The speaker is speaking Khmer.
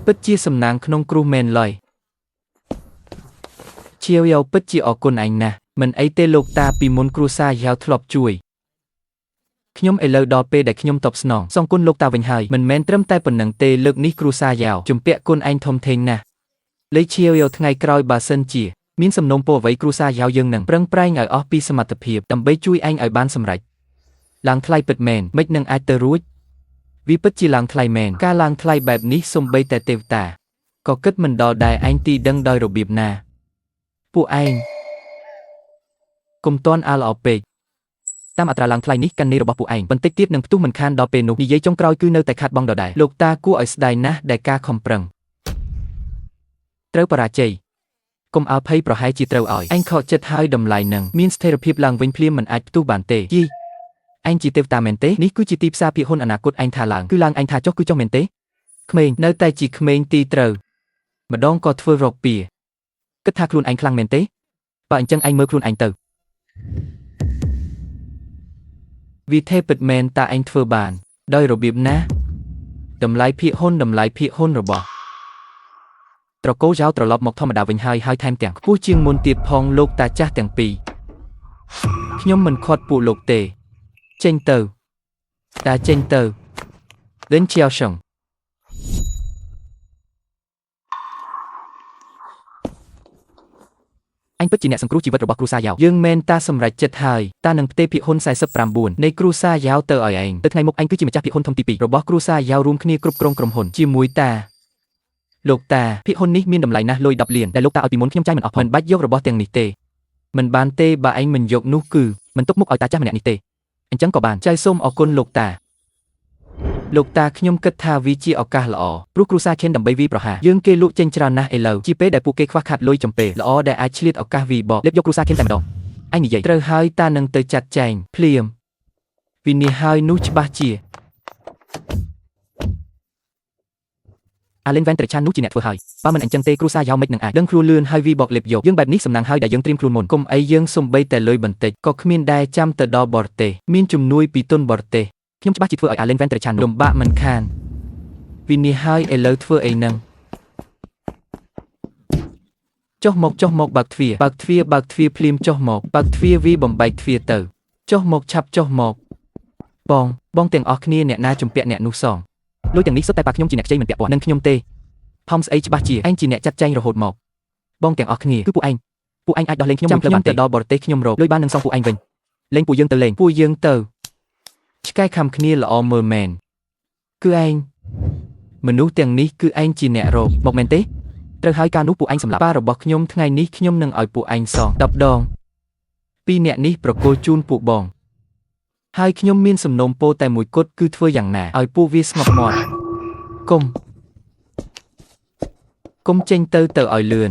ពិតជាសំណាងក្នុងគ្រោះមែនឡើយជាវយ៉ាវពិតជាអរគុណឯងណាស់មិនអីទេលោកតាពីមុនគ្រួសារយ៉ាវធ្លាប់ជួយខ្ញុំឥឡូវដល់ពេលដែលខ្ញុំតបស្នងសងគុណលោកតាវិញហើយមិនមែនត្រឹមតែប៉ុណ្ណឹងទេលើកនេះគ្រួសារយ៉ាវជំពាក់គុណឯងធំធេងណាស់លេខជាវយ៉ាវថ្ងៃក្រោយបើសិនជាមានសំណូមពរអ្វីគ្រួសារយ៉ាវយើងនឹងប្រឹងប្រែងឲ្យអស់ពីសមត្ថភាពដើម្បីជួយឯងឲ្យបានសម្រេចឡើងថ្លៃពិតមែនមិននឹងអាចទៅរួចវាពិតជាឡើងថ្លៃមែនការឡើងថ្លៃបែបនេះសំបីតែទេវតាក៏គិតមិនដល់ដែរឯងទីដឹងដោយរបៀបណាពួកឯងកុំតន់អាលអពេកតាមអត្រាឡើងថ្លៃនេះកាន់នេះរបស់ពួកឯងបន្តិចទៀតនឹងផ្ទុះមិនខានដល់ពេលនោះនិយាយចុងក្រោយគឺនៅតែខាត់បងដដែលលោកតាគួរឲ្យស្ដាយណាស់ដែលការខំប្រឹងត្រូវបរាជ័យកុំអើភ័យប្រហែលជាត្រូវឲ្យឯងខកចិត្តហើយតម្លៃនឹងមានស្ថិរភាពឡើងវិញភ្លាមមិនអាចផ្ទុះបានទេយីឯងជាទេវតាមែនទេនេះគឺជាទីផ្សារភាគហ៊ុនអនាគតឯងថាឡើងគឺឡើងឯងថាចុះគឺចុះមែនទេក្មេងនៅតែជាក្មេងទីត្រូវម្ដងក៏ធ្វើរកពីគិតថាខ្លួនឯងខ្លាំងមែនទេបើអញ្ចឹងឯងមើលខ្លួនឯងទៅវិធីពិតមែនតាឯងធ្វើបានដោយរបៀបណាតម្លៃភាគហ៊ុនតម្លៃភាគហ៊ុនរបស់ត្រកូលយ៉ាវត្រឡប់មកធម្មតាវិញហើយហើយថែមទាំងខ្ពស់ជាងមុនទៀតផងលោកតាចាស់ទាំងពីរខ្ញុំមិនខាត់ពួកលោកទេចេញទៅតាចេញទៅលិនជាវշងអញពិតជាអ្នកសង្គ្រោះជីវិតរបស់គ្រួសារយ៉ាវយើងមែនតាសម្រេចចិត្តហើយតានឹងផ្ទេរភាគហ៊ុន49នៃគ្រួសារយ៉ាវទៅឲ្យឯងទៅថ្ងៃមុខឯងគឺជាម្ចាស់ភាគហ៊ុនធំទី2របស់គ្រួសារយ៉ាវរួមគ្នាគ្រប់គ្រងក្រុមហ៊ុនជាមួយតាលោកតាភាគហ៊ុននេះមានតម្លៃណាស់លុយ10លានដែលលោកតាឲ្យពីមុនខ្ញុំចាយមិនអស់ផងមិនបាច់យករបស់ទាំងនេះទេមិនបានទេបើឯងមិនយកនោះគឺមិនទុកមុខឲ្យតាចាស់ម្នាក់នេះទេអញ្ចឹងក៏បានចៅសូមអរគុណលោកតាលោកតាខ្ញុំគិតថាវាជាឱកាសល្អព្រោះគ្រួសារឈេនដើម្បីវីប្រហាយើងគេលក់ចេញច្រើនណាស់ឥឡូវជាពេលដែលពួកគេខ្វះខាតលុយចំពេលល្អដែលអាចឆ្លៀតឱកាសវីបកលេបយកគ្រួសារឈេនតែម្ដងឯងនិយាយត្រូវហើយតានឹងទៅចាត់ចែងភ្លាមវិនិច្ឆ័យហើយនោះច្បាស់ជាអាឡិនវ៉ែនត្រេឆាននោះជាអ្នកធ្វើហើយបើមិនអញ្ចឹងទេគ្រួសារយ៉ាវមិននឹងអាចដឹងខ្លួនលឿនហើយវីបកលេបយកយើងបែបនេះសំណាងហើយដែលយើងត្រៀមខ្លួនមុនកុំអីយើងសំបីតែលុយបន្តិចក៏គ្មានដែរចាំទៅដល់បរទេសមានជំនួយពីទុនបរទេសខ្ញុំច្បាស់ជាធ្វើឲ្យអាឡិនវ៉ែនត្រេឆានលំបាកមិនខានវិនិច្ឆ័យហើយឥឡូវធ្វើអីនឹងចុះមកចុះមកបើកទ្វារបើកទ្វារបើកទ្វារភ្លាមចុះមកបើកទ្វារវីបំបែកទ្វារទៅចុះមកឆាប់ចុះមកបងបងទាំងអស់គ្នាអ្នកណាជំពាក់អ្នកនោះសងលុយទាំងនេះសុទ្ធតែប៉ាខ្ញុំជាអ្នកខ្ចីមិនពាក់ព័ន្ធនឹងខ្ញុំទេផំស្អីច្បាស់ជាឯងជាអ្នកចាត់ចែងរហូតមកបងទាំងអស់គ្នាគឺពួកឯងពួកឯងអាចដោះលែងខ្ញុំចាំខ្ញុំទៅដល់បរទេសខ្ញុំរកលុយបាននឹងសងពួកឯងវិញលេងពួកយើងទៅលេងពួកយើងទៅឆ្កែខំគ្នាល្អមើលមែនគឺឯងមនុស្សទាំងនេះគឺឯងជាអ្នករកមកមែនទេត្រូវហើយការនោះពួកឯងសម្លាប់ប៉ារបស់ខ្ញុំថ្ងៃនេះខ្ញុំនឹងឲ្យពួកឯងសង10ដងពីរអ្នកនេះប្រគល់ជូនពួកបងហើយខ្ញុំមានសំណូមពរតែមួយគត់គឺធ្វើយ៉ាងណាឲ្យពួកវាស្ងប់មាត់កុំកុំចេញទៅទៅឲ្យលឿន